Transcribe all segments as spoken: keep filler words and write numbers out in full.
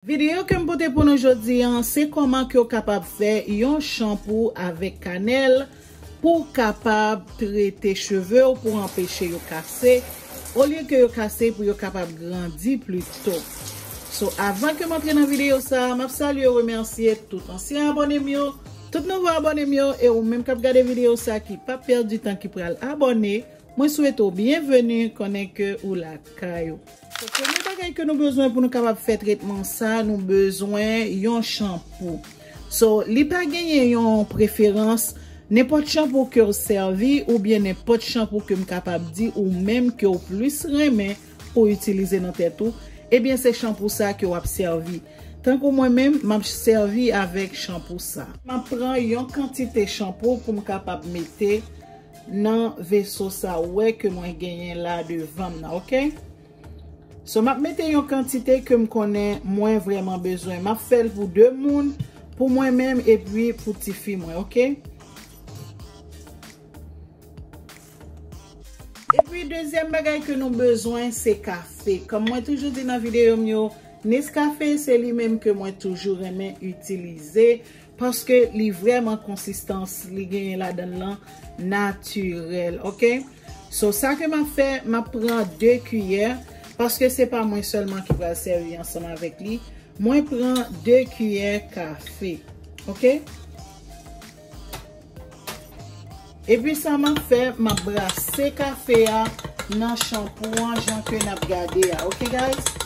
Videyo ke m pote pou nou jodi a, se kòman ke w kapab fè yon chanpou avèk kanèl pou w kapab trete cheve w, pou anpeche yo kase, olye ke yo kase, pou yo kapab grandi plito. So, avan ke m antre nan videyo sa a, m ap salye, remèsye tout ansyen abòne m yo, tout nouvo abòne m yo, e ou menm k ap gade videyo sa a ki p ap pèdi tan, ki pral abòne, mwen swete w byenveni, konnen ke ou lakay ou. So, premye bagay ke nou bezwen pou nou kapab fè tretman sa, nou bezwen yon chanpou. So, li pa genyen yon preferans, nenpòt chanpou ke w sèvi, oubyen nenpòt chanpou ke m kapab di ou menm ke w plis renmen pou w itilize nan tèt ou, ebyen se chanpou sa ke w ap sèvi. Tankou mwen menm, m ap sèvi avèk chanpou sa. M ap pran yon kantite chanpou pou m kapab mete nan veso sa ou wè ke mwen genyen la devan m nan, oke? So, m ap mete yon kantite ke m konnen mwen vrèman bezwen. M ap fè l pou de moun, pou mwen menm epi pou tifi mwen, oke? Epi, dezyèm bagay ke nou bezwen, se kafe. Kòm mwen toujou di nan videyo m yo, Nescafe, se li menm ke mwen toujou renmen itilize. Paske li vrèman konsistans li genyen ladan l lan natirèl, oke? So, sa ke m ap fè, m ap pran de kiyè, paske se pa mwen sèlman ki pral sèvi ansanm avèk li. Mwen pran de kiyè kafe, oke? Epi sa m ap fè, m ap brase kafe a nan chanpou an, jan ke n ap gade a, oke, guys?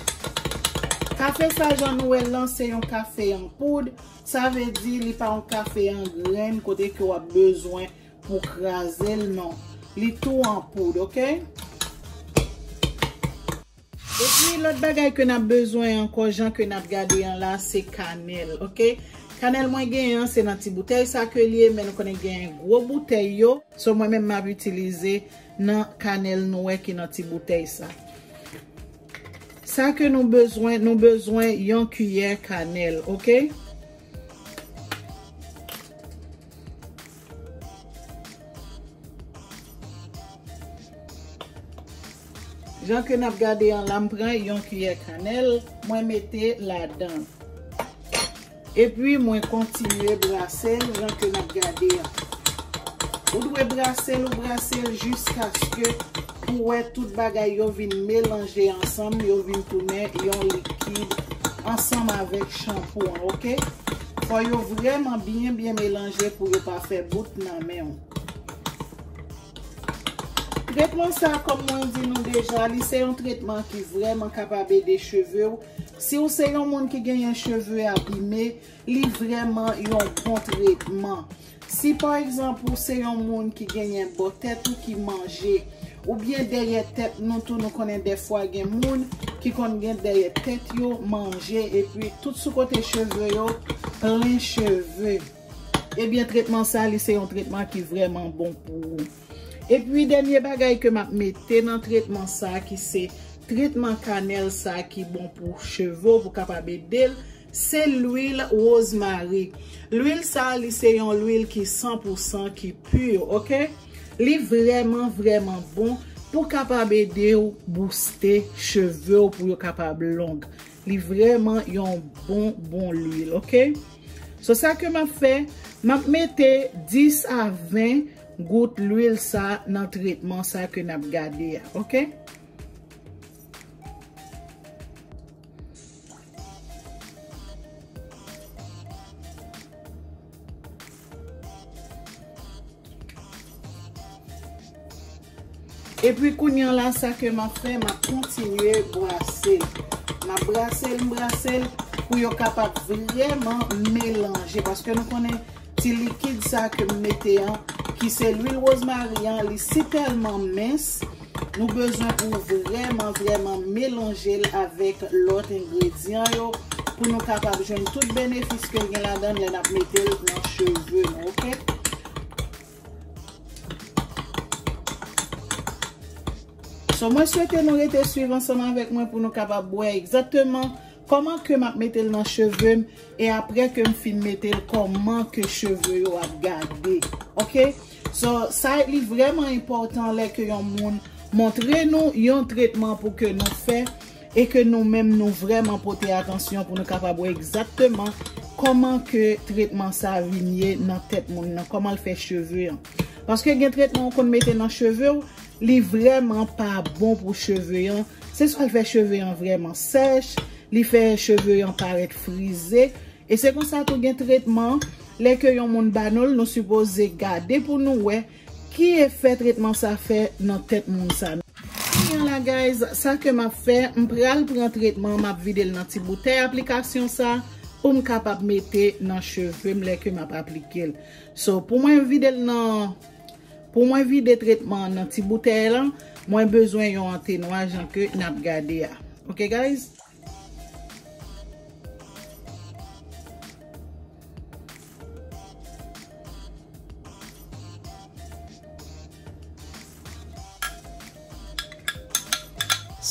Kafe sa, jan nou wè l lan, se yon kafe an poud. Sa vle di li pa yon kafe an grenn kote ke w ap bezwen pou kraze l, non. Li tou an poud, oke? Epi, lòt bagay ke n ap bezwen ankò, jan ke n ap gade an la, se kanèl, oke? Kanèl mwen genyen an, se nan ti boutèy sa ke li ye, men nou konnen genyen gwo boutèy yo. So, mwen menm, m ap itilize nan kanèl nou wè ki nan ti boutèy sa. Sa ke nou bezwen, nou bezwen yon kiyè kanèl, oke? Jan ke n ap gade an la, m pran yon kiyè kanèl, mwen mete ladan. Epi mwen kontinye brase l jan ke n ap gade an. Ou dwe brase l, ou brase l jiskaske ou wè tout bagay yo vin melanje ansanm, yo vin tounen yon likid ansanm avèk chanpou an, oke? Fò yo vrèman byen, byen melanje pou yo pa fè bout nan men w. Tretman sa, kòm mwen di nou deja, li se yon tretman ki vrèman kapab ede cheve w. Si w se yon moun ki genyen cheve abime, li vrèman yon bon tretman. Si pa egzanp ou se yon moun ki genyen bò tèt ou ki manje, oubyen dèyè tèt nou tou, nou konnen dèfwa gen moun ki konn gen dèyè tèt yo manje, epi tout sou kote cheve yo plen cheve. Ebyen, tretman sa, li se yon tretman ki vrèman bon pou ou. Epi, dènye bagay ke m ap mete nan tretman sa, ki se tretman kanèl sa, ki bon pou cheve w, pou kapab ede l, se lwil wozmari. Lwil sa, li se yon lwil ki san pou san, ki pi, oke? Li vrèman, vrèman bon pou kapab ede w bouste cheve w pou yo kapab long. Li vrèman yon bon, bon lwil, oke? So, sa ke m ap fè, m ap mete dis a ven gout lwil sa nan tretman sa ke n ap gade a, oke? Epi kounye a la, sa ke m ap fè, m ap kontinye brase l. M ap brase l, m brase l pou yo kapab vrèman melanje. Paske nou konnen ti likid sa ke m mete an, ki se lwil wozmari an, li si tèlman mens, nou bezwen pou vrèman, vrèman melanje l avèk lòt engredyan yo, pou nou kapab jwenn tout benefis ke l gen ladan l lè n ap mete l nan cheve nou, oke? So, mwen swete nou rete swiv ansanm avèk mwen pou nou kapab wè egzakteman kòman ke m ap mete l nan cheve m, e apre ke m fin mete l, kòman ke cheve yo ap gade. Oke? So, sa li vrèman enpòtan lè ke yon moun montre nou yon tretman pou ke nou fè, e ke nou menm nou vrèman pote atansyon pou nou kapab wè egzakteman kòman ke tretman sa vin ye nan tèt moun nan, kòman l fè cheve an. Paske gen tretman ou konn mete nan cheve w, li vrèman pa bon pou cheve an. Se swa l fè cheve an vrèman sèch, li fè cheve an parèt frize. E se konsa tou gen tretman, lè ke yon moun ba nou l, nou sipoze gade pou nou wè ki efè tretman sa fè nan tèt moun sa. Kounye a la, guys, sa ke m ap fè, m pral pran tretman, m ap vide l nan ti boutèy aplikasyon sa, pou m kapab mete nan cheve m lè ke m ap aplike l. So, pou mwen vide l nan, pou mwen vide tretman an nan ti boutèy lan, mwen bezwen yon antenwa jan ke n ap gade a. Ok, guys?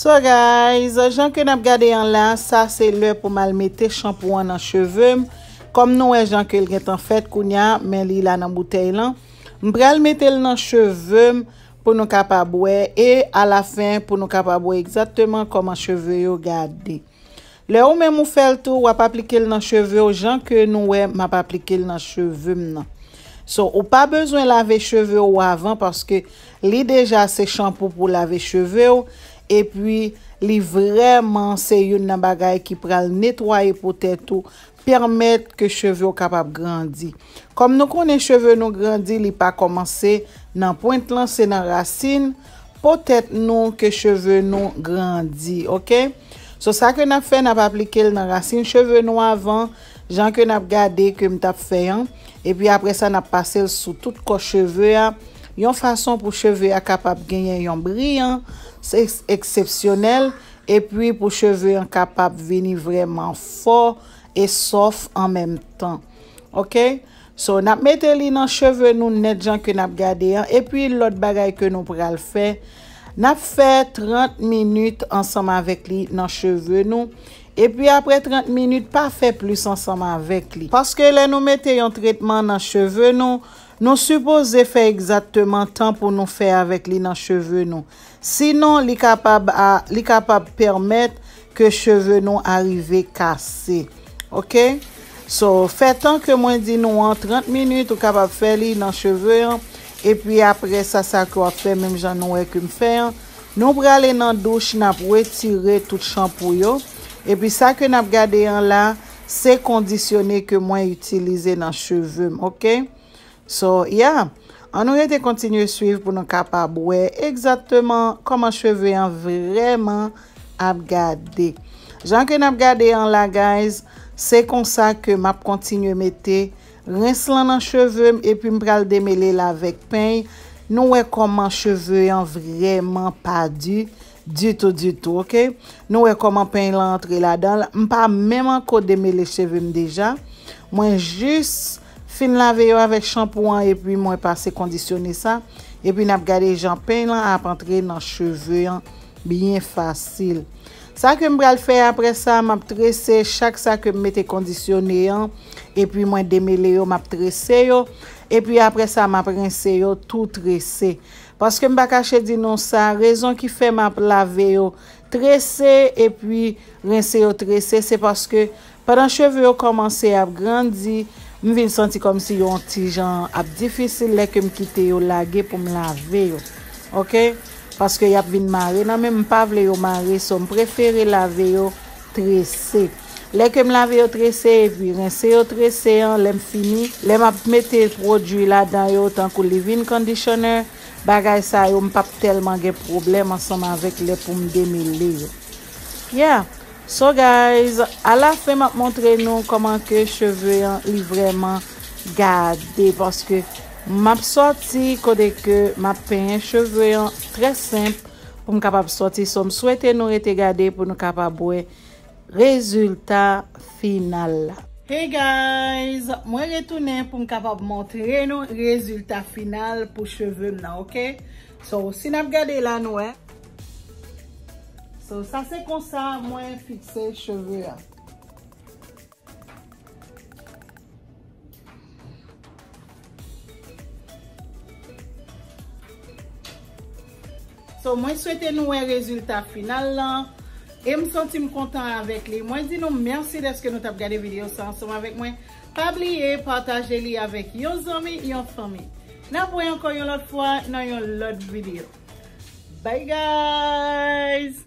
So guys, jan ke n ap gade an la, sa se lè pou m al mete chanpou an nan cheve m. Kòm nou wè jan ke l gentan fèt kounye a, men li la nan boutèy lan. M pral mete l nan cheve m pou nou kapab wè e alafen pou nou kapab wè egzakteman kòman cheve yo gade. Lè ou menm ou fè l tou, w ap aplike l nan cheve w jan ke nou wè m ap aplike l nan cheve m nan. So, ou pa bezwen lave cheve w avan paske li deja se chanpou pou lave cheve w. Epi, li vrèman se youn nan bagay ki pral netwaye po tèt ou, pèmèt ke cheve w kapab grandi. Kòm nou konnen cheve nou grandi, li pa kòmanse nan pwent lan, se nan rasin po tèt nou ke cheve nou grandi, ok? So, sa ke n ap fè, n ap aplike l nan rasin cheve nou avan, jan ke n ap gade ke m t ap fè an. Epi apre sa, n ap pase l sou tout kò cheve a, yon fason pou cheve a kapab genyen yon briyans eksepsyonèl, epi pou cheve an kapab vini vrèman fò e sòf an menm tan. Ok? So, n ap mete li nan cheve nou nèt jan ke n ap gade an. Epi lòt bagay ke nou pral fè, n ap fè trant minit ansanm avèk li nan cheve nou. Epi apre trant minit, pa fè plis ansanm avèk li. Paske lè nou mete yon tretman nan cheve nou, nou sipoze fè egzakteman tan pou nou fè avèk li nan cheve nou. Sinon, li kapab a, li kapab pèmèt ke cheve nou a rive kase. Ok? So, fè tan ke mwen di nou an, trant minit, ou kapab fè li nan cheve an. Epi apre sa, sa ke w ap fè, menm jan nou wè ke m fè an, nou prale nan douch, n ap retire tout chanpou yo. Epi sa ke n ap gade an la, se kondisyone ke mwen itilize nan cheve m, ok? So, yeah. Ann nou rete kontinye swiv pou nou kapab wè egzakteman kòman cheve an vrèman ap gade. Jan ke n ap gade an la, guys, se konsa ke m ap kontinye mete rens lan nan cheve m, epi m pral demele l avèk peny. Nou wè kòman cheve an vrèman pa di ditou, ditou, ok? Nou wè kòman peny lan antre ladan l. M pa menm ankò demele cheve m deja. Mwen jis fin lave yo avèk chanpou an, epi mwen pase kondisyone sa. Epi n ap gade jan peny lan ap antre nan cheve an byen fasil. Sa ke m pral fè apre sa, m ap trese chak sa ke m mete kondisyone an, epi mwen demele yo, m ap trese yo, epi apre sa, m ap rense yo tou trese. Paske m pa kache di nou sa, rezon ki fè m ap lave yo trese epi rense yo trese, se paske pandan cheve yo kòmanse ap grandi, m vin santi kòmsi yo yon ti jan ap difisil lè ke m kite yo lage pou m lave yo. Ok? Paske y ap vin mare nan men m, m pa vle yo mare, so m prefere lave yo trese. Lè ke m lave yo trese epi rense yo trese an, lè m fini, lè m ap mete pwodui ladan yo, tankou leave-in conditioner, bagay sa yo, m p ap tèlman gen pwoblèm ansanm avèk lè pou m demele yo. Yeah. So guys, alafen m ap montre nou kòman ke cheve an li vrèman gade, paske m ap sòti kote ke m ap penyen cheve an trè senp pou m kapab sòti. So, m swete nou rete gade pou nou kapab wè rezilta final la. Hey guys, mwen retounen pou m kapab montre nou rezilta final pou cheve m nan, ok? So, si n ap gade la, nou wè. So, sa se konsa mwen fikse cheve a. So, mwen swete nou wè rezilta final lan. E m santi m kontan avèk li. Mwen di nou mèsi dèske nou t ap gade videyo sa ansanm avèk mwen. Pa bliye pataje li avèk yon zanmi, yon fanmi. N ap wè ankò yon lòt fwa nan yon lòt videyo. Bye guys!